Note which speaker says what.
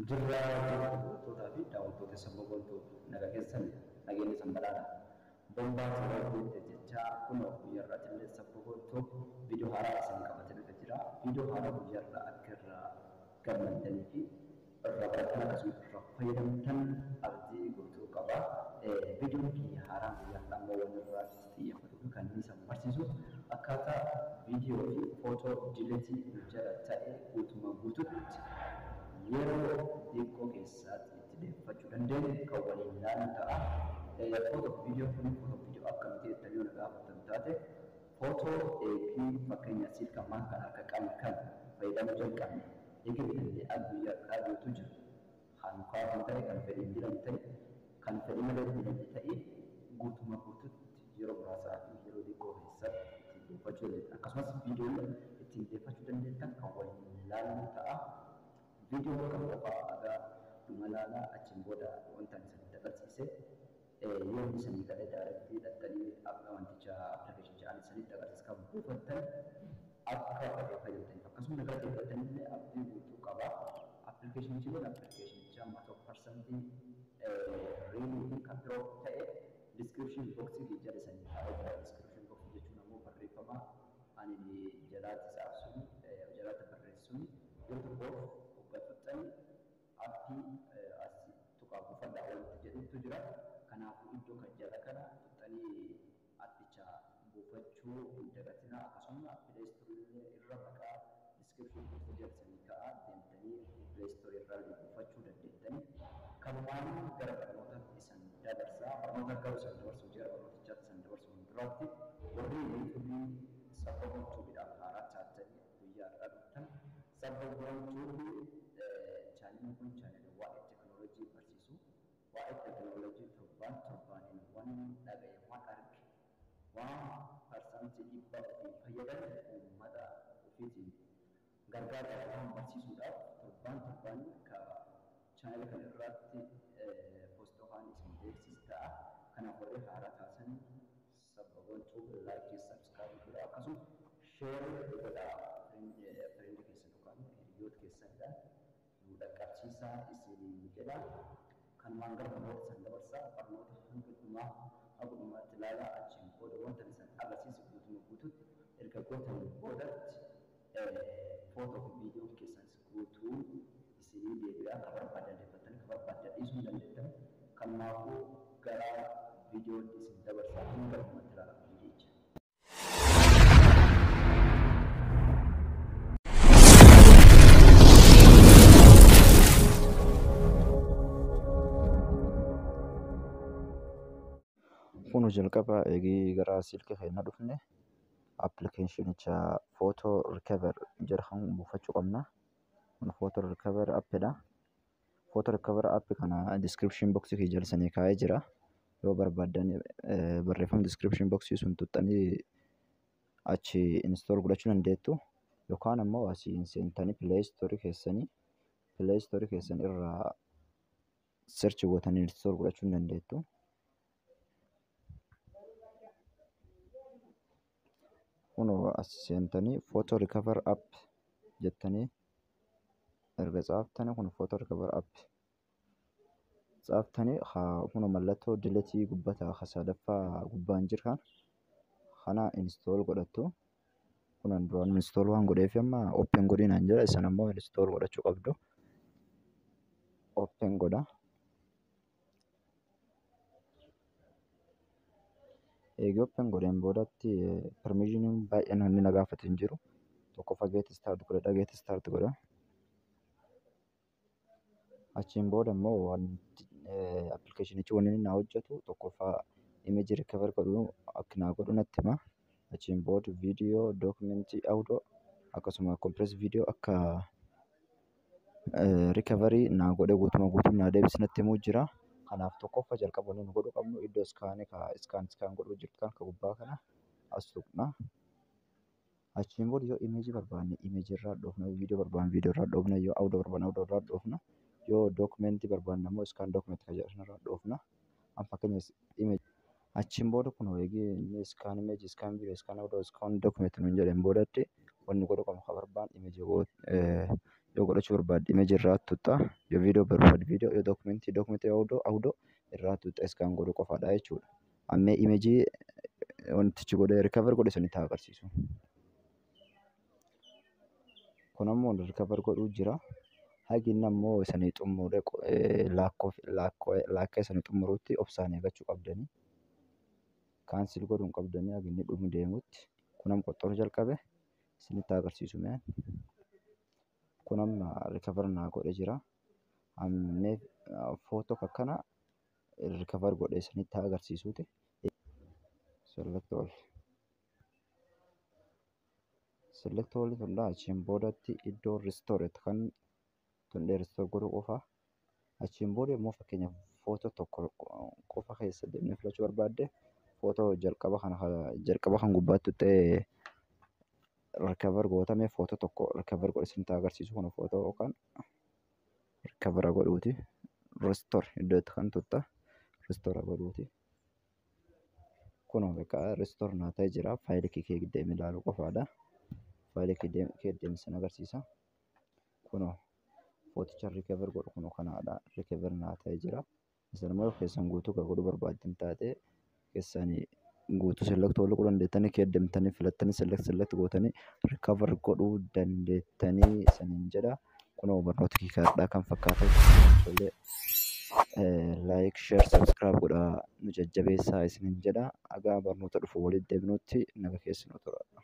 Speaker 1: Jirraa hordoftoota fi daawwattoota saba Boontuu naga keessan nageenya sanbalaadha. Bombaa Tigraay jechaa kunoo guyyaa irraa illee saba Boontuu viidiyoo haaraa isin qabatee dhufe jira. Viidiyoo haaraa guyyaa irraa akka irraa gammaddanii fi irraa barattan akkasumas irraa fayyadamtan abdii guutuu qaba. Viidiyoon kiyya haaraan guyyaa irraa ammoo waan irratti xiyyeeffatuu fi kan inni isin barsiisu akkaataa viidiyoo fi footoo delete jala ta'e guutumaa guututti yeroo xiqqoo keessatti itti deeffachuu dandeenyu kan waliin ilaallu ta'a. Footoo fi viidiyoon kun footoo fi viidiyoo akkamitti jettanii yoo na gaafattan taate, footoo eegii fakkeenya silka ammaa kan harka qabnu kan fayyadamuu jalqabne eegee bitannee guyyaa guutuu jiru. Kan kaafnu ta'e, kan fedhiin jiran ta'e, kan fedhii malee bitanne ta'e, guutumaa guututti yeroo muraasaa fi yeroo xiqqoo keessatti ittiin deeffachuu dandeettan. Akkasumas viidiyoo ittiin deeffachuu dandeettan kan waliin ilaallu ta'a. Viidiyoo kan qofaa haga dhuma ilaalaa, achiin booda wanta ani isinitti agarsiise yoo inni isinii galee direct hidhattanii wanticha appilikeeshinicha ani isinitti agarsiise kan buufattan akka irraa fayyadamtaniif akkasuma galateeffattan illee abdii guutuu qaba. Appilikeeshinichi kun appilikeeshinicha 100% real fi kan biroo ta'e description box jala isanii kaa'ee jira. Description box jechuun ammoo barreeffama ani jalaatti saabsuun jalaatti barreessuun yeroo tokkoof hoggaa appii as tuqaa buufadhaa wanti jedhutu jira. Kanaafuu iddoo kan jala kana tuqxanii appicha buufachuu hin dagatinaa. Akkasuma Play Store irra maqaa description box jala isanii kaa'aa, deemtanii Play Store irraa buufachuu dandeettanii. Kanumaan gara barnootaatti isin dabarsaa. Barnoota garuu isin dabarsuu jira, barnootichaatti isin dabarsuu duraatti warri YouTubeii Sabba Boontuudhaaf haaraa taatanii guyyaa har'aa dhuftan, Sabba Boontuu chaaneliin kun chaanelii waa'ee teekinooloojii barsiisu. Waa'ee teekinooloojii torbaan torbaaniin waan dhaga'e, waan arge, waan 100% ofii fayyadame uummata ofiitiin gargaaruudhaaf waan barsiisuudhaaf torbaan torbaan ka chaanela kana irratti post yookaan isin beeksisu ta'a. Kanaaf warri haaraa taatan Sabba Boontuu like, subscribe godhaa, akkasuma share godhaa, friend keessan yookaan hiriyoota keessanidhaan nu dhaqqabsiisaa isiniin jedha. Kanumaan gara barnoota isin dabarsaa. Barnoota hanga dhumaa haga dhumaatti ilaalaa, achiin booda wanta isin agarsiisu guutumaa guututti erga gootanii boodatti footoo fi viidiyoon keessanis guutuu isinii deebi'aa, ka barbaadan deeffattanii ka barbaadan dhiisuu hin dandeettan. Kanaafuu gara viidiyootti isin dabarsaa, hanga dhumaatti ilaalaa viidiyicha.
Speaker 2: Kun jalqaba eegii gara silkii keenya dhufne appilikeeshinicha Photo Recover jedhamu buufachuu qabna. Kun Photo Recover appidha. Photo Recover app kana description box kee jala sanii kaa'ee jira. Yoo barbaaddan barreeffama description box sun tuqxanii achi install godhachuu dandeettu. Yookaan ammoo asiin seentanii Play Store keessanii Play Store keessan irraa search gootanii install godhachuu ni dandeettu. Kunoo as seentanii Photo Recover app jettanii erga tsaaftanii, kun Photo Recover app tsaaftanii, kun mallattoo delete gubbataa ka sadaffaa gubbaan jiru kan kana install godhattu. Kun duraan install waan godheef amma open godhii naan jedha, isin ammoo install godhachuu qabdu. Open godha. Eegee open godheen boodatti permissioniin baay'een inni na gaafatu hin jiru. Tokkoffaa get start godhadha, get start godha. Achiin booda immoo wanti appilikeeshinichi wanni inni naa hojjetu tokkoffaa image recover godhuu akka naa godhu natti hima. Achiin booda viidiyoo, dookumentii, audio akkasuma compress viidiyoo akka recovery naa godhee guutumaa guutuun naa deebisu natti himuu jira. Kanaaf tokkoffaa jalqaba wanni nu godhuu qabnu iddoo scan ka scan scan godhuu jirtu kan ka gubbaa kana as tuqna. Achiin booda yoo image barbaanne image irraa dhoofna, yoo viidiyoo barbaanne viidiyoo irraa dhoofna, yoo audio barbaanne audio irraa dhoofna, yoo dookumentii barbaanne ammoo scan document kan jedhu sanarraa dhoofna. An fakkeenya image achiin booda kun eegee inni scan image, scan video, scan audio, scan document nuun jedheen boodatti wanni godhuu qabnu ka barbaanne image Yoo godhachuu barbaadde image irraa tuqxa. Yoo viidiyoo barbaadde viidiyoo, yoo dookumentii dookumentii, yoo audio irraa tuqxa, scan godhuu qofaadha jechuudha. Ammee imeejii wantichi godhee recover godhe sanitti haa agarsiisu. Kun ammoo recover godhuu jira. Hagi inni ammoo isanii xumuree laakkaa isanii xumurutti obsaan eeggachuu qabdanii. Cancel godhuu hin qabdanii hagi inni dhumu deemutti. Kun amma qoxxoruu jalqabe, isinitti haa agarsiisu mee. Kun amma recover naa godhe jira. Ammee footoo akkana recover godhe isinitti haa agarsiisuuti. Select all. Select all tunda achiin boodatti iddoo restore kan tundee restore godhuu qofa. Achiin booda immoo fakkeenyaaf footoo tokko qofa keessa deemnee filachuu barbaadde, footoo jalqaba kana jalqaba kan gubbaatti ta'e recover gootame, footoo tokko recover godhe isinitti agarsiisu. Kun footoo yookaan recover godhuuti. Restore iddoo itti kan tutta restore godhuuti. Kunoo beekaa restore naa ta'e jira. Faayilii kee deemee ilaaluu qofaadha. Faayilii kee deemsan agarsiisa. Kunoo footicha recover godhu kunoo kanaadha. Recover naa ta'e jira. Isin immoo keessan guutuu kan godhuu barbaaddan taate, keessanii guutuu select godhuu dandeettanii, kee deemtanii filattanii select select gootanii recover godhuu dandeettanii isiniin jedha. Kunoo barnoota kiikaadhaa kan fakkaatan ijoollee, like, share, subscribe godhaa nu jajjabeessaa isiniin jedha. Hagaa barnoota dhufu walitti deebinutti naga keessanuu tura.